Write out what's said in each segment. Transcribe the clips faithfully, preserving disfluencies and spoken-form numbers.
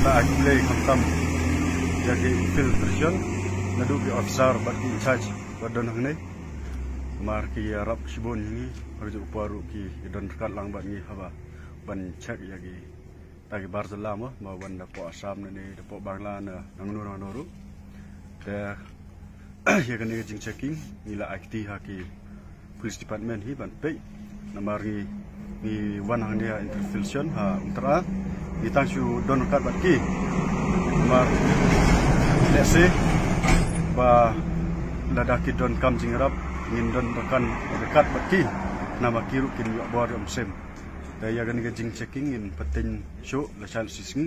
Ai khublei khamtam ïa ki infiltration naduh ki officer bad ki in charge ba don hangne. Namar ki ïarap shibun hangne, ha kajuh ka por ruh ki don ryngkat lang bad ngi haba ban check ïa kita ki bar jylla mo, ba wan da poh Assam ne, ne da poh Bangla ne, nangno nangno ruh. Te ïa kane ka jingchecking ngi la ai kti ha ki police department hi ban peit. Namar ngi, ngi wan hangne ha infiltration ha Umtara, ngi tang shu don ryngkat bad ki. Namar lehse ba lada ki donkam jingïarap, ngin don ryngkat, ryngkat bad ki. Namar ki ruh kin ïoh bor ïoh mynsiem. Te ïa kane ka jingchecking ngin pateng shuh lashai shisngi,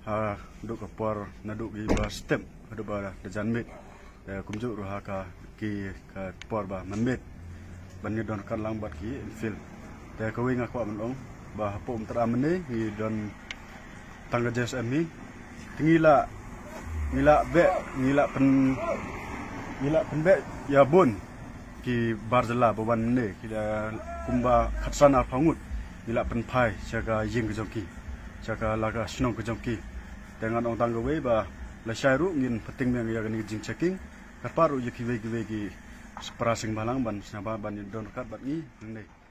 haduh ka por, naduh kiba step haduh ba da jan miet. Te kumjuh ruh ha ka, ki ka por ba mynmiet ban ngi don ryngkat lang bad ki infil. Te kawei nga kwah ban ong ba hapoh Umtara mynne ngi don tang ka J S M hi. Te ngi la, ngi la beh, ngi la pyn, ngi la pynbeh ïa bun ki bar jylla ba wan mynne, ki la kumba khatsan arphew ngut, ngi la pynphai sha ka ïing ka jong ki, sha ka la ka shnong ka jong ki. Te ngan ong tang kawei ba lashai ruh ngin pateng biang ïa kane ka jingchecking. Kyrpad ruh ïa kiwei kiwei ki para seng bhalang ban sngewbha ban ïa don ryngkat bad ngi hangne.